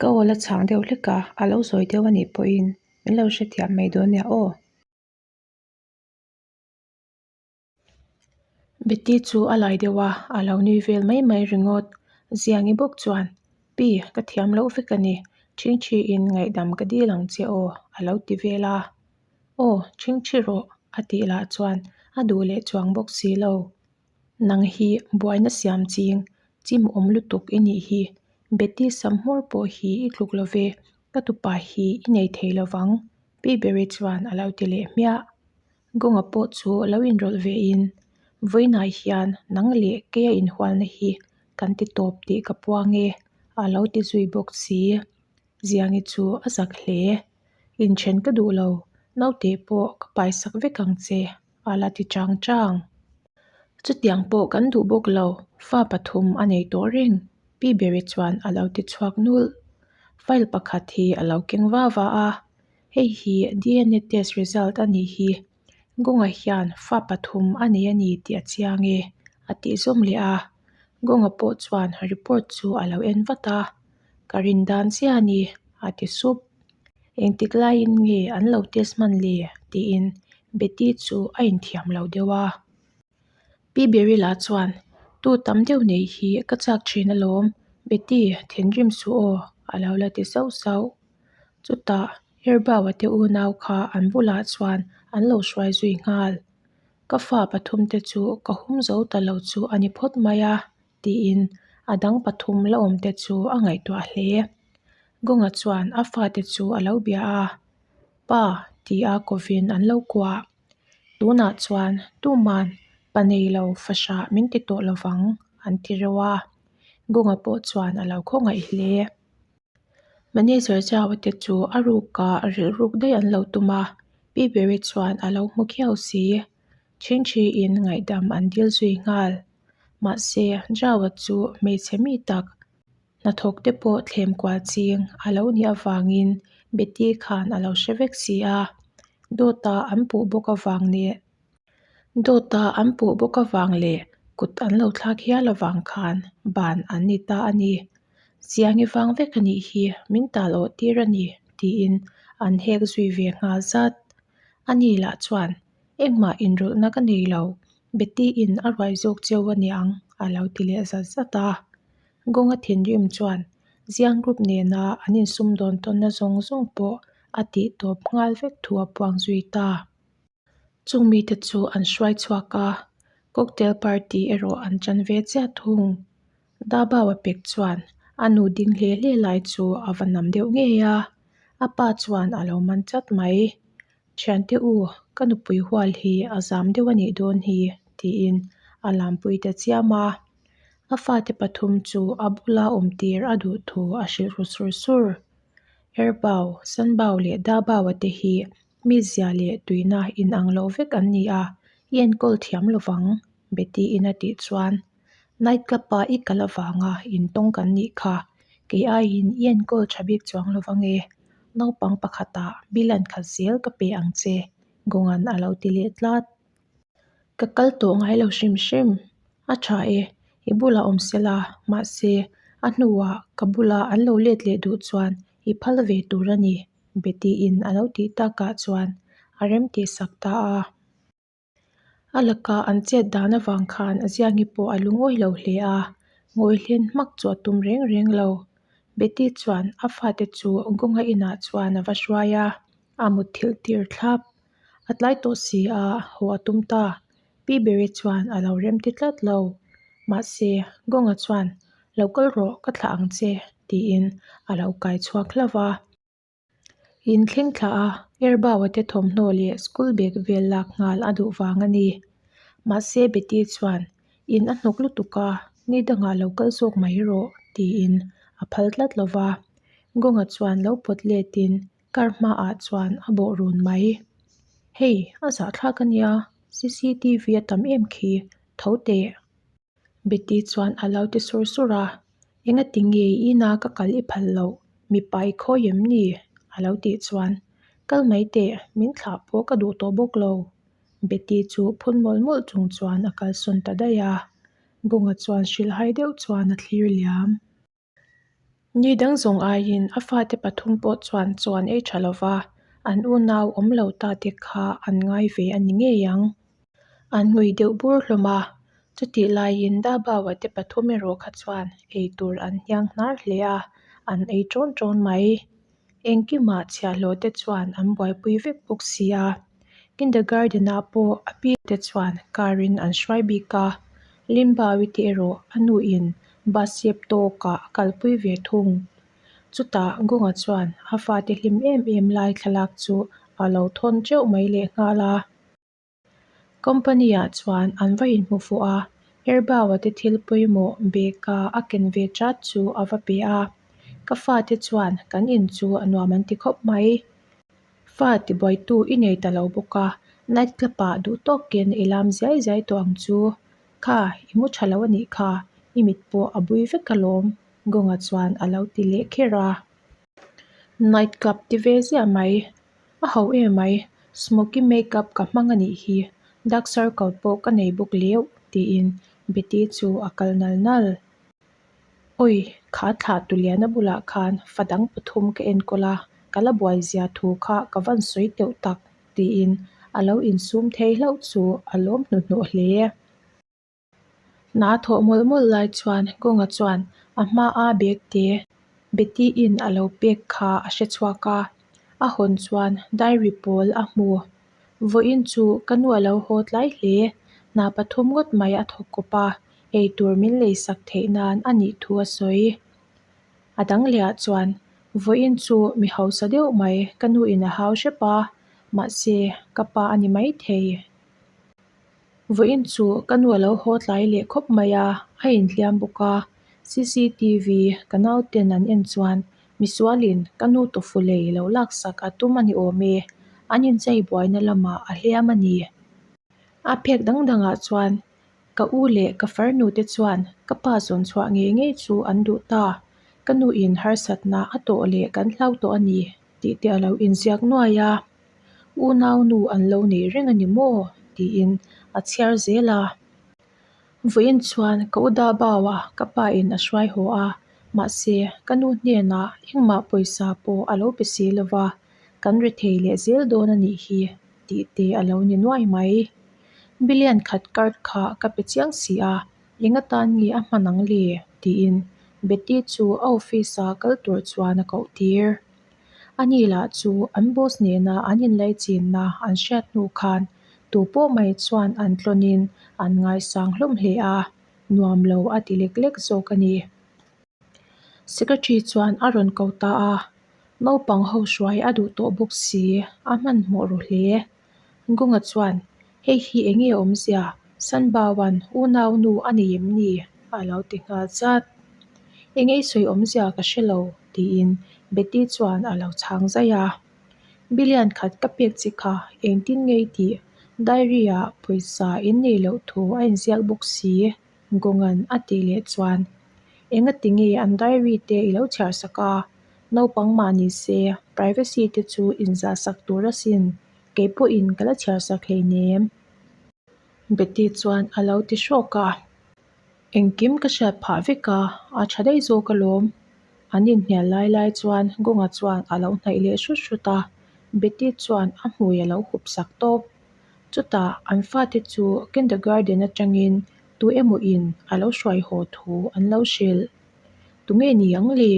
Ka aw la chhang deuh hlek a, a lo zawi deuh a nih pawhin min lo hrethiam mai dawn nia aw. Betty chu a lai deuh a, a lo nui vel mai mai ringawt. Ziangi bawk chuan, Pi, ka thiam loh vek a ni, ṭhingṭhiin ngaihdam ka dil ang che aw, a lo ti vel a. Aw, ṭhingṭhi rawh, a tih lah chuan a duh leh chuang bawk si lo. Nang hi buaina siam ching, chim awm lutuk i nih hi. Betty sam hmawr pawh hi i tluk lo ve, ka tupa hi i nei thei lo vang, Pi Berry chuan a lo ti leh hmiah. Gawnga pawh chu lo inrawlh ve in, Vawiinah hian nang leh keia inhualna hi kan ti tawp tih ka puang e, a lo ti zui bawk si. Ziangi chu a zak hle. Inthen ka duh lo, naute pawh ka paisak vek ang che. A la ti chang chang. Chutiang pawh kan duh bawk lo, fa pathum a nei tawh reng, Pi Beri chuan a lo ti chhuak nulh. File pakhat hi a lo keng va va a, hei hi DNA test result a nih hi. Gawnga hian fa pathum a nei a ni tih a chiang e, a tih zawm leh a. Gawnga pawh chuan report chu a lo en vat a, Ka rin dan chiah a ni, a ti sup. Engtik laiin nge an lo test hman le? tiin Betty chu a inthiam lo deuh a. Pi Berila chuan, Tu tam deuh nei hi ka chak thin alawm, Betty, thinrim suh aw, a lo la ti sauh sauh. Chutah Erbauha te unau kha an bulah chuan an lo hruai zui nghal. Ka fa pathumte chu ka hum zo ta lo chu a ni phawt mai a, tiin a dang pathum la awmte chu a ngaihtuah hle. Gawnga chuan a fate chu a lo bia a, Pa ti a kovin an lo kuah. Tunah chuan tuman pa nei lo fahrah min ti tawh lovang an ti reuh a, Gawnga pawh chuan a lo khawngaih hle. Manager Zhao te chu a ruka rilruk daih an lo tum a, Pi Berry chuan a lo hmu khiau si. Chhingchhiin ngaihdam an dil zui nghal. Mahse, Zhao chu hmeichhe mi tak hnathawk te pawh thlem kual ching a lo nih avangin Betty khan a lo hre vek si a, dawta an puh bawk avang leh dawta an puh bawk avang leh kut an lo thlak hial avang khan ban an ni ta a ni. Chiangi vang vek a nih hi min tal awh tir a ni tiin an hek zui ve nghal zat. Ani lah chuan engmah inrawlhna ka nei lo, Betty in a ruai zawk cheu a niang a lo ti leh zat zat a. Gawnga thinrim chuan Ziang Group nena an insumdawn tawnna zawng zawng pawh a tih tawp nghal vek thu a puang zui ta. Chung mite chu an hruai chhuak a, cocktail party erawh an chan ve chiah thung. Dabawa pek chuan a nu ding hle hle lai chu a va nam deuh ngei a, a pa chuan a lo man chat mai. Thiante u, ka nupui hual hi a zam deuh a nih dawn hi, tiin a lampui ta chiam a. A fate pathum chu a bula awm tir a duh thu a hrilh ru sur sur. Erbau, Sanbau leh Dabaua te hi mizia leh tuina inang lo vek an ni a, i enkawl thiam lovang, Betty-in a tih chuan Night club-a i kal avanga intawng kan nih kha, kei aiin i enkawl tha bik chuang lovang e, naupang pakhatah bill an khat zel ka pe ang che, Gawnga'n a lo ti leh tlat. Ka kal tawh ngai lo hrim hrim. A tha e, i bulah awm se la, mahse, a hnuah ka bula an lo let leh duh chuan i phal ve tur a ni, Betty-in a lo tih takah chuan a rem tih sak ta a. A laka an chet dan avang khan a ziangi pawh a lungawi lo hle a, ngawi hlen hmak chu a tum reng reng lo. Betty chuan a fate chu Gawnga inah chuan a va hruai a, a mutthilh tir thlap. A tlai tawh si a, haw a tum ta. Pi Berry chuan a lo rem ti tlat lo. Mahse, Gawnga chuan, Lo kal rawh, ka thlah ang che, tiin a lo kai chhuak hlauh a. In thleng thlah a, Erbauha te thawmhnaw leh school bag vel lak nghal a duh vang a ni. Mahse, Betty chuan, In a hnawk lutuk a, ni dangah lo kal zawk mai rawh, tiin a phal tlat lo va. Gawnga chuan lo pawt letin Kar hmaah chuan a bawh run mai. Hei, a zahthlak a nia, cctv a tam em khi, tho teh. Betty chuan a lo ti sur sur a, Engati nge i ina ka kal i phal loh, mipa i khawi em ni? a lo tih chuan, Kal mai teh, min thlah pawh ka duh tawh bawk lo. Betty chu phun mawlh mawlh chung chuan a kalsawn ta daih a, Bunga chuan hrilhhai deuh chuan a thlir liam. Ni dang zawng aiin a fate pathum pawh chuan chaw an ei tha lova, an unau awm lo ta te kha an ngai ve a ni ngei ang. An ngui deuh bur hlawm a, chutih laiin Dabaua te pathum erawh kha chuan ei tur an hniang hnar hle a, an ei ṭawn ṭawn mai. Engkimah chhiahhlawh te chuan an buaipui vek bawk si a, kindergarten ah pawh a pi te chuan car in an hruai bik a, Limbawi te erawh a nu in bus sep tawkah a kalpui ve thung. Chutah Gunga chuan a fate hlim em em lai thlalak chu a lo thawn teuh mai lehnghal a. Company ah chuan an va inhmu fuh a, Erbauha te thil pawimawh bag a a ken ve chat chu a va pe a, Ka fate chuan kan in chu a nuam an ti khawp mai. Fa tibuaitu i nei ta lo bawk a, night club ah duh tawkin i lam ziai ziai tawh ang chu. Kha, i mu tha lo a nih kha, i mit pawh a bui vek alawm, Gunga chuan a lo ti leh kher a. Night club ti ve ziah mai. A ho em mai, smoky makeup ka hmang a nih hi, dark circle pawh ka nei bawk leuh tiin Betty chu a kal nal nal. Awi, kha thlah Tuliana bulah khan fa dang pathum ka enkawl a, ka la buai zia thu kha ka van sawi teuh tak tiin a lo insum thei hlauh chu a lawm hnuhnawh hle. Hna thawh mawlh mawlh lai chuan Kawnga chuan a hmaa bag te Betty in a lo pek kha a hre chhuak a, a hawn chuan diary pawl a hmu. Vawiin chu ka nu a lo haw tlai hle, hna pathum ngawt mai a thawk kawp a, eitur min leisak theih nan a nih thu a sawi. A dang leh ah chuan vawiin chu mi hausa deuh mai ka nu in a hau hrep a, mahse ka pa a ni maithei. Vawiin chu ka nu a lo haw tlai leh khawp mai a, a inhliam bawk a, cctv ka nauten an en chuan misualin ka nu tofu lei lo laksak a tum a ni awm e, an inchei buaina lamah a hliam a ni. A phek dang dangah chuan ka u leh ka farnu te chuan ka pa zawn chhuah ngei ngei chu an duh ta, ka nuin harsatna a tawh leh kan hlau tawh a ni tih te a lo inziak nuai a. Unau nu an lo nei reng a ni maw? tiin a chhiar zel a. Vawiin chuan ka u Dabaua ka pa in a hruai haw a, mahse ka nu hnenah engmah pawisa pawh a lo pe si lo va, kan rethei leh zel dawn a nih hi tih te a lo ni nuai mai. Billion khat card kha ka pe chiang si a, eng atan nge a hman ang le? tiin Betty chu a office a kal tur chuan a koh tir. Ani lah chu an boss nena an inlaichinna an hriat hnu khan tu pawh mai chuan an tlawnin an ngaisang hlawm hle a, nuam lo a ti lek lek zawk a ni. Secretary chuan a rawn ko ta a, naupang ho hruai a duh tawh bawk si, a hmanhmawh ru hle. Gunga chuan, Hei hi eng nge awmzia? Sanbauan unau nu a nei em ni? a lo ti nghal zat. Eng ei sawi awmzia ka hre lo, tiin Betty chuan a lo chhang zaih a. Billion khat ka pek che kha engtin nge i tih? Diary ah pawisa in nei loh thu a inziak bawk si, Gunga'n a tih leh chuan, Engati nge an diary te i lo chhiar sak a? Naupang mah ni se, privacy te chu inzah sak tur asin, kei pawhin ka la chhiar sak hleinem. Betty chuan a lo ti hrawk a, Engkim ka hriat phah vek a, a tha daih zawk alawm. An inhnial lai lai chuan Gunga chuan a lo hnaih leh hrut hrut a, Betty chuan a hmui a lo hup sak tawp. Chutah an fate chu kindergarten atangin tu emaw in a lo hruai haw thu an lo hrilh. Tunge ni ang le?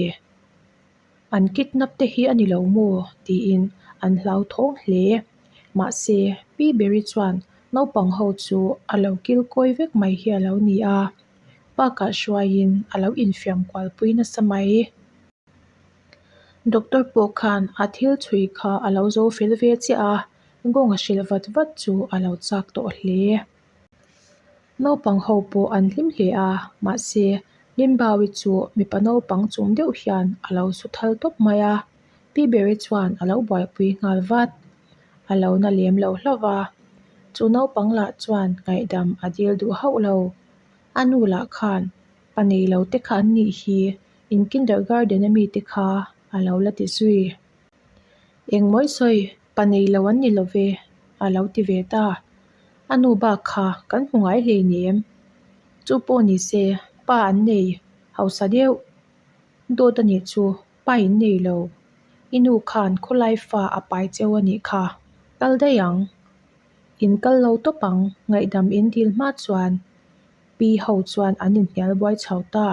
An kidnap te hi a ni lo maw? tiin an hlauthawng hle. Mahse, Pi Beri chuan naupang ho chu a lo kil kawi vek mai hi a lo ni a, park ah hruaiin a lo infiam kualpui nasa mai. Doctor pawh khan a thil chhui kha a lo zo fel ve chiah a, Gawng a hrilh vat vat chu a lo chak tawh hle. Naupang ho pawh an hlim hle a, mahse Limbawi chu mipa naupang chung deuh hian a lo su thal tawp mai a, Pi Beri chuan a lo buaipui nghal vat. A lo na lem lo hlauh va, chu naupang lah chuan ngaihdam a dil duh hauh lo. A nu lah khan pa nei lo te kha an nih hi, in kindergarten a mite kha a lo la ti zui. Engmawi sawi, pa nei lo an ni lo ve, a lo ti ve ta. A nu bak kha kan hmu ngai hleinem. Chu pawh ni se, pa an nei hausa deuh. Dawt a nih chu, pa in nei lo. I nu khan khawlai fa a pai cheu a nih kha. Kal daih ang. In kal lo tawp ang, ngaihdam in dil hma chuan pi ho chuan an inhnial buai chho ta.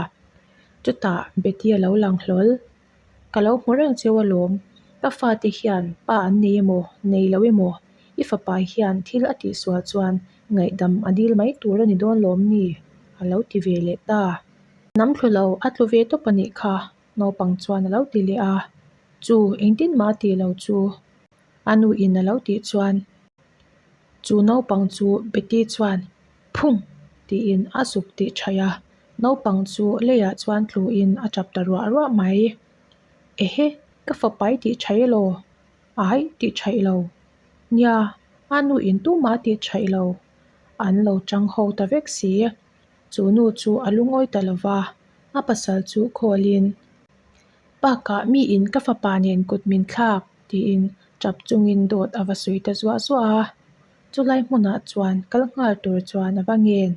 Chutah Betty a lo lang hlawl. Ka lo hmu reng cheu alawm, ka fate hian pa an nei emaw, nei lo emaw, i fapa hian thil a tihsual chuan ngaihdam a dil mai tur a ni dawn lawm ni? a lo ti ve leh ta. Nam thlu lo, a tlu ve tawp a nih kha, naupang chuan a lo ti leh a. Chu, engtin mah a tih lo chu? A nu in a lo tih chuan chu naupang chu Betty chuan Phung! tiin a zuk tih thaih a, naupang chu leiah chuan tlu in a tap ta ruah ruah mai. Ehe, ka fapa i tih thaih elaw? Ai, tih thaih lo. Nia, a nu in tumah a tih thaih lo. An lo tang ho ta vek si. Chu nu chu a lungawi ta lo va, a pasal chu call in, Bakah mi in ka fapa nen kut min thlak, tiin tap chungin dawt a va sawi ta zuah zuah a. Chulai hmunah chuan kal nghal tur chuan a va ngen.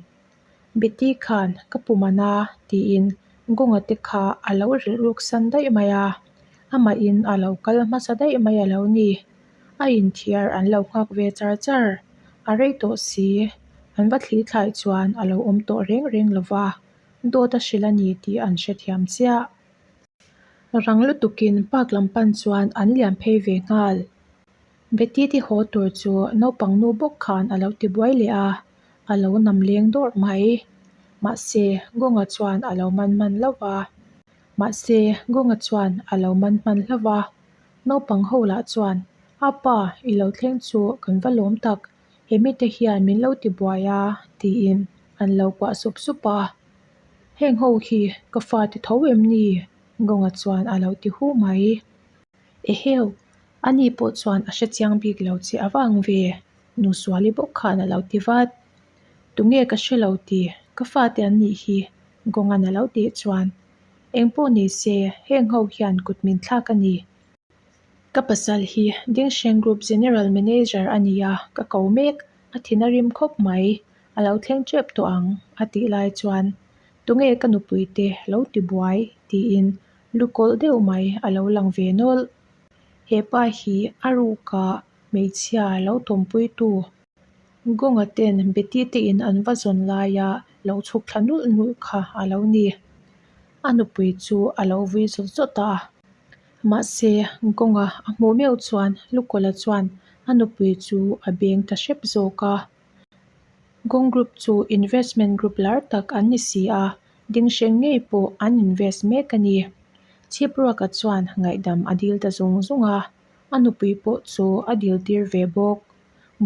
Betty khan ka pum a na tiin Gawnga te kha a lo rilh ruk san daih mai a, amahin a lo kal hmasa daih mai a lo ni. A inthiar an lo nghak ve char char. A rei tawh si, an va thli thlai chuan a lo awm tawh reng reng lo va, dawt a hrilh a ni tih an hrethiam chiah. Rang lutukin park lam pan chuan an liam phei ve nghal. Betty te haw tur chu naupang nu bawk khan a lo ti buai leh a, a lo nam leng dawrh mai. Mahse, Gawnga chuan a lo man hman hlauh va. Mahse, Gawnga chuan a lo man hman hlauh va. Naupang ho lah chuan, A pa, i lo thleng chu kan va lawm tak, he mite hian min lo ti buai a, tiin an lo kuah sup sup a. Heng ho hi ka fate tho em ni? Gawnga chuan a lo ti hu mai. Eheu, ani pawh chuan a hrechiang bik lo che a vang ve, nu Suali bawk khan a lo ti vat. Tunge ka hre lo ti, ka fate an nih hi, Gawnga'n a lo tih chuan. Engpawh ni se, heng ho hian kut min thlak a ni. Ka pasal hi Dingsheng Group General Manager a ni a, ka ko mek, a thin a rim khawp mai, a lo thleng tep tawh ang, a tih lai chuan, Tunge ka nupui te lo ti buai? tiin lu kawlh deuh mai a lo lang ve nawlh. He pa hi a ruka hmeichhia lo tawmpuitu Gawnga ten Betty te in an va zawn laia lo chhuk thla nulh nulh kha a lo ni. A nupui chu a lo vui zawt zawt a. Mahse, Gawnga a hmuh meuh chuan Lukawla chuan a nupui chu a beng ta hrep zawk a. Gawng Group chu investment group lar tak an ni si a, dinghreng ngei pawh an invest mek a ni. Chhipruaka chuan ngaihdam a dil ta zung zung a, a nupui pawh chu a dil tir ve bawk.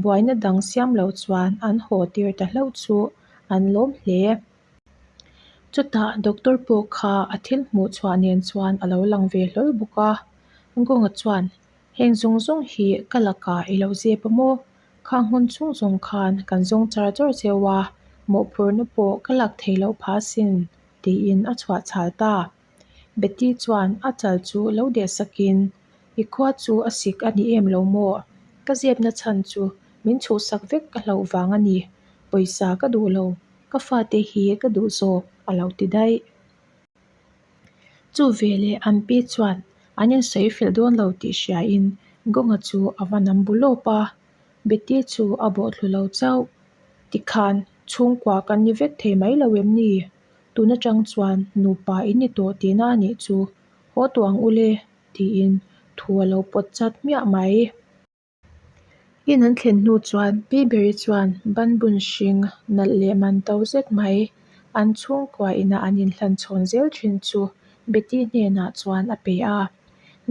Buaina dang siam lo chuan an haw tir ta hlauh chu an lawm hle. Chutah doctor pawh kha a thil hmuh chhuah nen chuan a lo lang ve hlawl bawk a. Gawnga chuan, Heng zawng zawng hi ka lakah i lo zep a maw? Khang hun chhung zawng khan kan zawng char char cheu a, mawhphurhna pawh ka lak thei loh phah asin, tiin a chhuah chhal ta. Betty chuan a chal chu lo deh sakin, I khua chu a sik a ni em lo maw? Ka zepna chhan chu min chhuhsak vek ka hlauh vang a ni. Pawisa ka duh lo, ka fate hi ka duh zawk, a lo ti daih. Chu veleh an pi chuan an insawi fel dawn lo tih hriain Gawnga chu a va nam bu lawp a, Betty chu a bawh thlu lo chauh. Tikhan chhungkua kan ni vek thei mai lo em ni? Tun atang chuan nupa in ni tawh tihna a nih chu, haw tawh ang ule, tiin thu a lo pawt chat hmiah mai. In an thlen hnu chuan Pi Beri chuan banbun hring nalh leh man to zet mai an chhungkua ina an inhlan chhawn zel thin chu Betty hnenah chuan a pe a.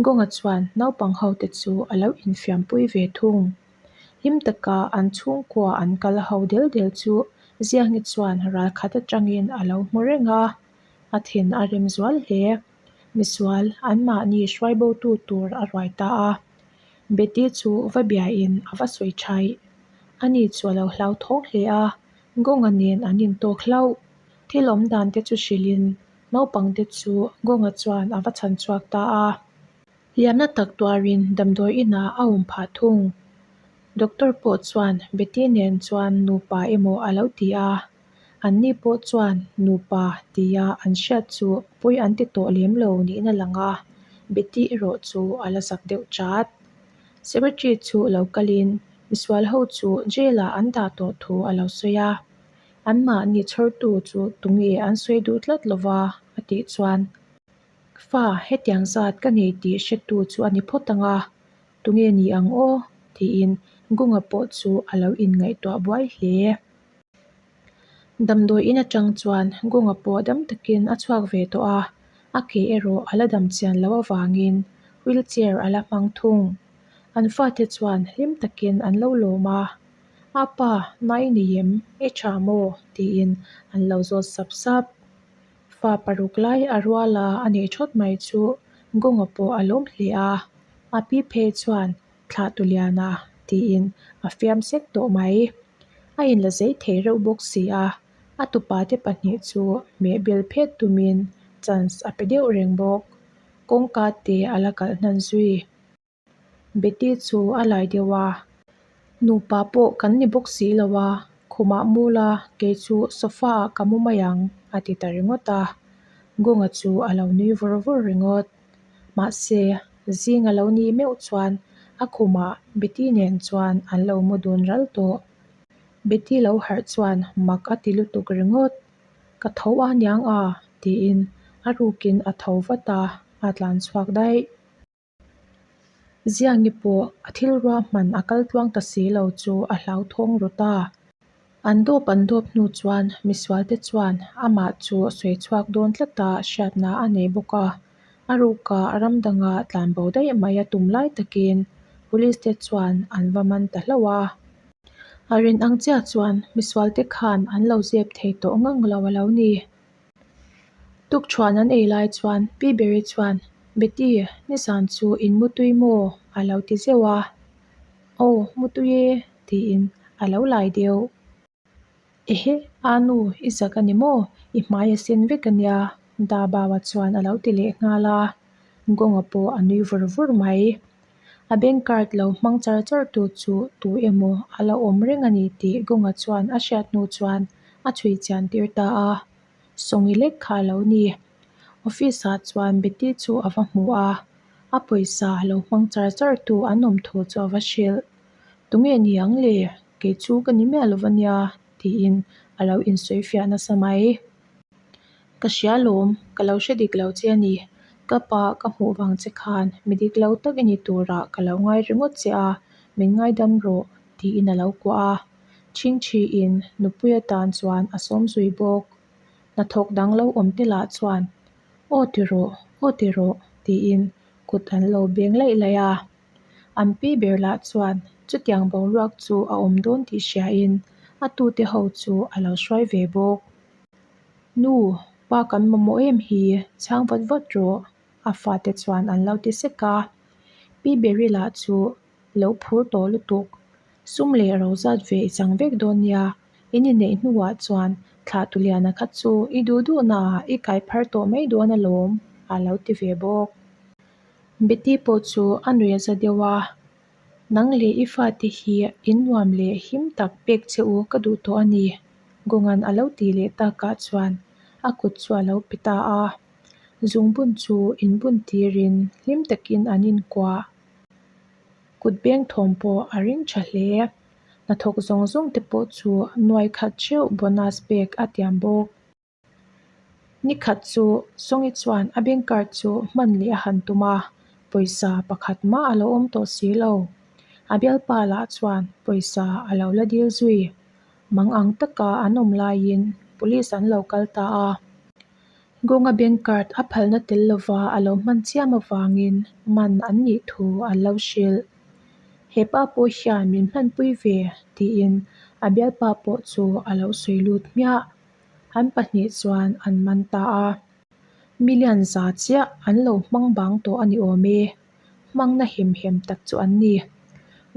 Gawnga chuan naupang ho te chu a lo infiampui ve thung. Hlim taka an chhungkua an kal ho del del chu Ziangi chuan ralkhat atangin a lo hmu reng a, a thin a rem zual hle. Misual anmahni hruaibotu tur a ruai ta a. Betty chu va biain a va sawi thaih. Ani chu a lo hlauthawng hle a, Gawnga nen an intawk hlauh. Thil awm dan te chu hrilhin naupang te chu Gawnga chuan a va chhan chhuak ta a. Hliamna tak tuarin damdawi inah a awm phah thung. Doctor pawh chuan Betty nen chuan nupa emaw a lo ti a. Anni pawh chuan nupa tia an hriat chu pawi an ti tawh lem lo niin a lang a, Betty erawh chu a la zak deuh chat. Secretary chu lo kalin misual ho chu jail ah an dah tawh thu a lo sawi a, anmahni chhawrtu chu tunge an sawi duh tlat lova a tih chuan Fa hetiang zat ka nei tih hretu chu a ni phawt ang a, tunge ni ang aw? tiin Gunga pawh chu a lo inngaihtuah buai hle. Damdawi in atang chuan Gunga pawh dam takin a chhuak ve tawh a, a ke erawh a la dam chian loh avangin wheelchair a la hmang thung. An fate chuan hlim takin an lo lawm a, A pa, na i nei em? I tha maw? tiin an lo zawt sap sap. Fa paruk lai a rual a a nei thawt mai chu Gunga pawh a lawm hle a, a pi phei chuan Thlah tu lian a tiin a fiam sek tawh mai. A inla zei thei reuh bawk si a, a tupa te pahnih chu hmeh bel phet tumin chance a pe deuh reng bawk. Kawngka te a la kalh hnan zui. Betty chu a lai deuh a, Nupa pawh kan ni bawk si lo a, khumah mu la kei chu sofa ah ka mu mai ang a ti ta ringawt a. Gunga chu a lo nui vawr vawr ringawt. Mahse, zing a lo ni meuh chuan a khumah Betty nen chuan an lo mu dun ral tawh. Betty lo harh chuan mak a ti lutuk ringawt. Ka tho a niang a? tiin a rukin a tho vat a, a tlan chhuak daih. Ziangi pawh a thil ruahman a kal tluang ta si lo chu a hlauthawng ru ta. An dawp an dawp hnu chuan misualte chuan amah chu sawi chhuak dawn tlata hriatna a nei bawk a. A ruka ram danga tlanbo daih mai a tum lai takin police te chuan an va man ta hlauh a. A rin ang chiah chuan misualte khan an lo zep thei tawh ngang lo a lo ni. Tukṭhuan an ei lai chuan Pi Beri chuan, Betty, nizan chu in mutui maw? a lo ti zeuh a. Aw, mutui e, tiin a lo lai deuh. Ehe, a nu, i zak a ni maw? I hmai a sen vek a nia, Dabawa chuan a lo ti leh nghal a. Gawnga pawh a nui vur vur mai. A bank card lo hmang char char tu chu tu emaw a la awm reng a ni tih Gawnga chuan a hriat hnu chuan a chhui chian tir ta a. Sawngi lek kha a lo ni. Office ah chuan Betty chu a va hmu a, a pawisa lo hmang char char tu an awm thu chu a va hrilh. Tunge ni ang le? Kei chu ka ni miah lo va nia tiin a lo insawi fiah nasa mai. Ka hria lawm, ka lo hre dik lo che a ni. Ka pa ka hmuh vang che khan mi dik lo tak i ni turah ka lo ngai ringawt che a, min ngaidam rawh tiin a lo kuah a. Chhingchhiin nupui atan chuan a sawm zui bawk. Hnathawk dang lo awm te lah chuan, Aw ti rawh, aw ti rawh tiin kut an lo beng laih laih a. An pi ber lah chuan chutiang boruak chu a awm dawn tih hriain a tute ho chu a lo hruai ve bawk. Nu, pa kan mamawh em hi, chhang vat vat rawh, a fate chuan an lo ti sek a. Pi Beri lah chu lo phur tawh lutuk, sum leh ro zat ve i chang vek dawn nia, in inneih hnuah chuan thlah Tuliana kha chu i duh duhnaah i kai phar tawh mai dawn alawm, a lo ti ve bawk. Betty pawh chu a nuih a za deuh a, Nang leh i fate hi in nuam leh him tak pek che u ka duh tawh a ni, Gawngan a lo tih leh takah chuan a kut chu a lo pe ta a. Zungbun chu inbun tirin hlim takin an inkuah. Kut beng thawm pawh a ring tha hle. Hnathawk zawng zawng te pawh chu nuai khat theuh bonus pek a tiam bawk. Ni khat chu Sawngi chuan a bank card chu hman leh a han tum a, pawisa pakhat mah a lo awm tawh si lo. A bialpa lah chuan pawisa a lo la dil zui. Mang ang taka an awm laiin police an lo kal ta a. Gawnga bank card a phalna tel lova a lo hman chiam avangin man an nih thu an lo hrilh. He pa pawh hian min hmanpui ve tiin a bialpa pawh chu a lo sawi lut hmiah. An pahnih chuan an man ta a, million za chiah an lo hmang bang tawh a ni awm e, hmangna hem hem tak chu an ni.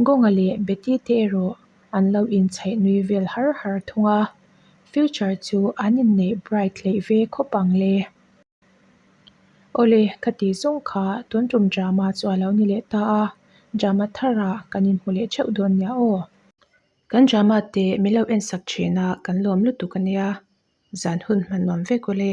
Gawnga leh Betty te erawh an lo inchhaih nui vel har har thung a, future chu an inneih bright hleih ve khawp ang le. Awle, ka tih zawng kha tun tum drama chu a lo ni leh ta a, drama tharah kan inhmu leh theuh dawn nia aw. Kan drama te min lo en sak thin a, kan lawm lutuk a nia. Zan hun hman nuam vek ule.